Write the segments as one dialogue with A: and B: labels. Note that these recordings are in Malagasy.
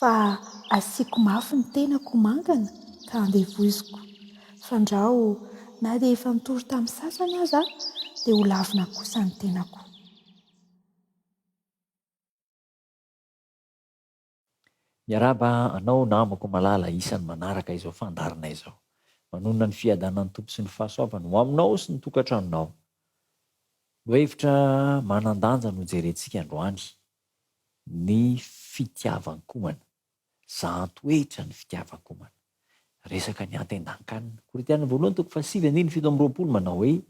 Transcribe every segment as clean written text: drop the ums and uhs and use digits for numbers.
A: Fa asiako mafy ny tenako ho mangana ka andevoziko. Fandrao na dia efa nitory tamin'ny sasany aza aho, dia ho lavina kosa ny tenako.
B: Miarahaba anao namako malala isany manaraka izao fandaharana izao. Manonona ny fiadanan'ny Tompo sy ny fahasoavany ho aminao sy ny tokantranonao. Lohahevitra manan-danja no jerentsika androany, ny fitiavan-komana. Zahan-toetra ny fitiavan-komana. Resaka ny antendan-kanina. Korintiana voalohany toko fahasivy andininy 27 manao hoe,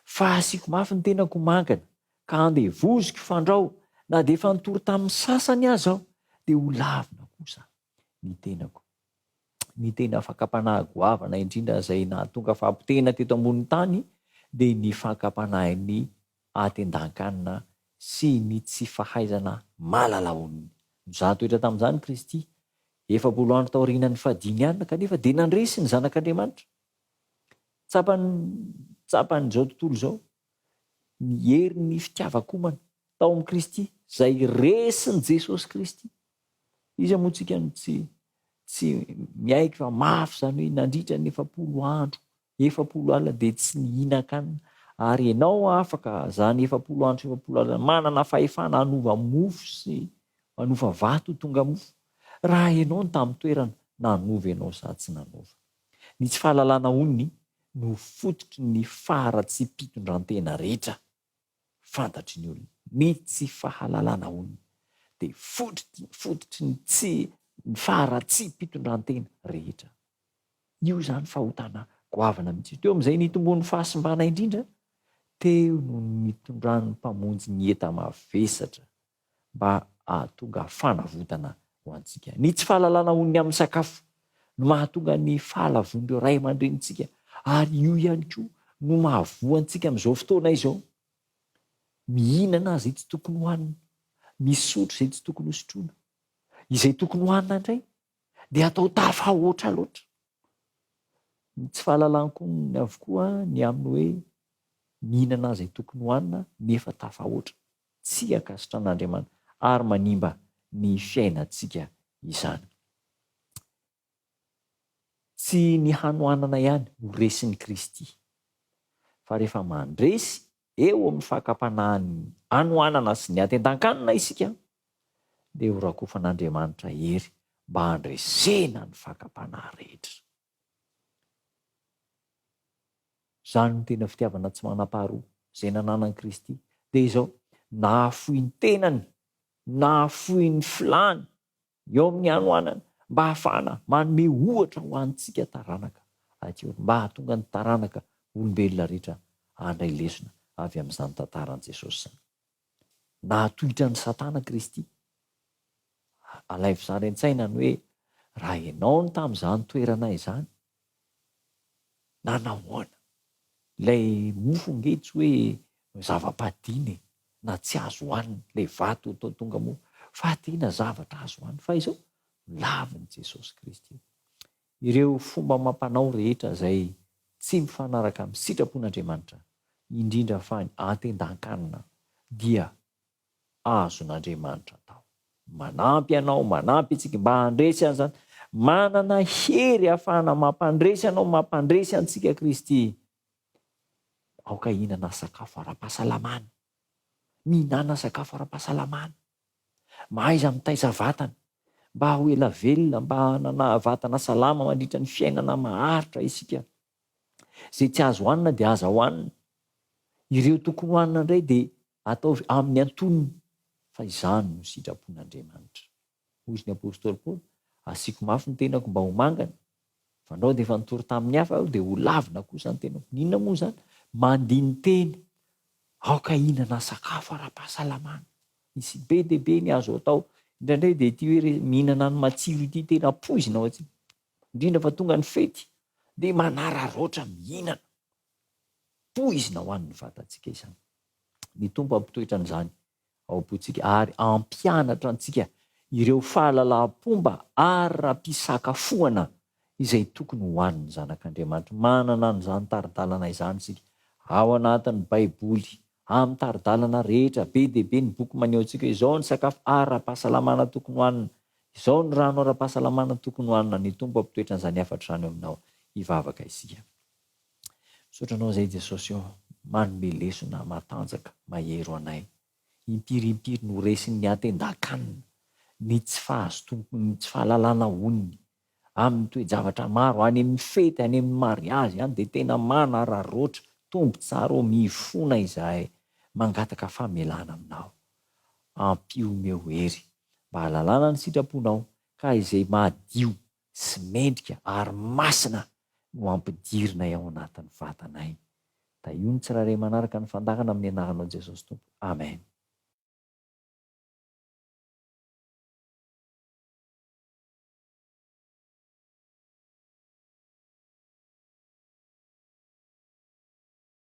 B: Fa asiako mafy ny tenako ho mangana, ka andevoziko fandrao, na dia efa nitory tamin'ny sasany aza aho, dia ho lavina kosa ny tenako. Ny tena fakam-panahy goavana indrindra izay nahatonga fahapotehina teto ambonin'ny tany dia ny fakam-panahin'ny hatendan-kanina sy ny tsy fahaizana mahalala onony. Nizaha toetra tamin'izany Kristy, 40 andro taorianan'ny fahadimy alina, kanefa dia nandresy ny Zanak'Andriamanitra. Tsapany, tsapan'izao tontolo izao ny herin'ny fitiavan-komana tao amin'i Kristy, izay resin'i Jesosy Kristy. Iza moa tsika no tsy tsy miaiky fa mafy izany hoe nandritra ny 40 andro 40 alina dia tsy nihinan-kanina, ary ianao afaka izany 40 andro sy 40 alina manana fahefana hanova mofo sy hanova vato ho tonga mofo, raha ianao no tamin'ny toerana, nanova ianao sa tsy nanova. Ny tsy fahalalana onony no fototry ny faharatsiam-pitondrantena rehetra fantatry ny olona. Ny tsy fahalalana onony dia fototry ny tsy ny faharatsiam-pitondrantena rehetra. Io izany fahotana goavana mihitsy io. Teo amin'izay nitomboan'ny fahasimbana indrindra, teo no nitondran'ny Mpamonjy ny enta-mavesatra mba hahatonga fanavotana ho antsika. Ny tsy fahalalana onony amin'ny sakafo no mahatonga ny fahalavoan'ireo ray aman-drenintsika, ary io ihany koa no mahavoa antsika amin'izao fotoana izao. Mihinana izay tsy tokony hohanina, misotro izay tsy tokony hosotroina. Izay tokony hohanina indray dia atao tafahoatra loatra. Ny tsy fahalalan-konony avokoa ny amin'ny hoe mihinana izay tokony hohanina nefa tafahoatra. Tsy ankasitran'Andriamanitra ary manimba ny fiainantsika izany. Tsy ny hanoanana ihany no resin'i Kristy, fa rehefa mandresy eo amin'ny fakam-panahin'ny hanoanana sy ny hatentan-kanina isika, dia ho rakofan'Andriamanitra hery mba handresena ny fakam-panahy rehetra. Izany no tena fitiavana tsy manam-paharoa izay nananan'i Kristy, dia izao, nahafoy ny tenany, nahafoy ny filàny eo amin'ny hanoanana mba hahafahana manome ohatra ho antsika taranaka aty aoriana, mba hahatonga ny taranaka olombelona rehetra handray lesona avy amin'izany tantaran'i Jesosy izany. Nahatohitra an'i Satana Kristy. Alaivo sary an-tsaina ny hoe raha ianao no tamin'izany toerana izany, nanahoana? Ilay mofo ange tsy hoe zava-padina e, na tsy azo hohanina, ilay vato atao tonga mofo, fa tena zavatra azo hohanina. Fa izao, lavin'i Jesosy Kristy ireo fomba amam-panao rehetra izay tsy mifanaraka amin'ny sitrapon'Andriamanitra, indrindra fa ny antendan-kanina, dia azon'Andriamanitra atao. Manampy anao, manampy antsika mba handresy an'izany. Manana hery ahafahana mampandresy anao, mampandresy antsika Kristy. Aoka hihinana sakafo ara-pahasalamana. Mihinàna sakafo ara-pahasalamana. Mahaiza mitaiza vatana mba ho ela velona, mba hanana vatana salama mandritra ny fiainana maharitra isika. Izay tsy azo hohanina dia aza hohanina. Ireo tokony hohanina indray dia ataovy amin'ny antonony fa izany no sitrapon'Andriamanitra. Hoy izy ny apostoly Paoly, Asiako mafy ny tenako mba ho mangana, fandrao dia efa nitory tamin'ny hafa aho dia ho lavina kosa ny tenako. Inona moa izany? Mandini-tena. Aoka hihinana sakafo ara-pahasalamana. Misy be dia be ny azo atao. Indraindray dia ity hoe mihinana ny matsiro ity tena poizina ho antsika. Indrindra fa tonga ny fety dia manararaotra mihinana. Poizina ho an'ny vatantsika izany. Ny Tompo hampitoetra an'izany ao am-pontsika ary hampianatra antsika ireo fahalalam-pomba ara-pisakafoana izay tokony ho an'ny zanak'Andriamanitra. Manana an'izany tari-dalana izany isika ao anatin'ny Baiboly, amin'ny tari-dalana rehetra. Be dia be ny boky maneho antsika hoe izao ny sakafo ara-pahasalamana tokony hohanina. Izao ny rano ara-pahasalamana tokony hohanina, ny Tompo hampitoetra an'izany hafatra izany eo aminao. Hivavaka isika. Misaotra Anao izay Jesosy ô, manome lesona matanjaka, mahery ho anay. Impiry impiry no resin'ny hatendan-kanina, ny tsy fahazotoan, ny tsy fahalalana onony, amin'ny toe-javatra maro, any amin'ny fety, any amin'ny mariazy any dia tena manararaotra, Tompo tsara ô, mifona izahay, mangataka famelana aminao. Ampio omeo hery mba hahalalana ny sitraponao ka izay madio sy mendrika ary masina no ampidirinay ao anatin'ny vatanay. Tahio ny tsirairay manaraka ny fandaharana amin'ny anaranao Jesosy Tompo. Amen.